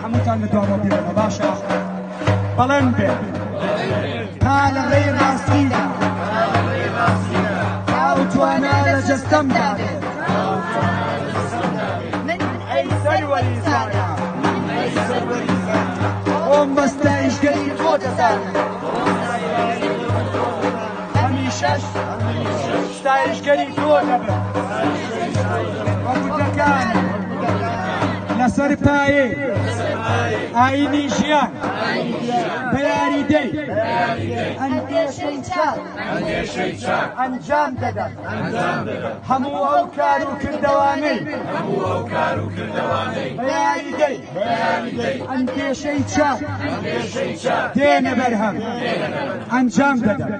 هەمووتان لە دواوە بێنە باشە بەڵێن بێ تا لە ڕێی ڕاستیدا تا و توانا لە جەستەمدا بێت من ئەی سەروەری زانا خۆم بە ستایشگەری تۆ دەزانم هەمیشەش ستایشگەری تۆ دەبم وە گوتەکان لەسەر پایەی ئاینی ژیان بە یاریدەی ئەندێشەی چاک ئەنجام دەدەم هەموو ئەو کار و کردەوانەی بە یاریدەی ئەندێشەی چاک دێنە بەرهەم ئەنجام دەدەم.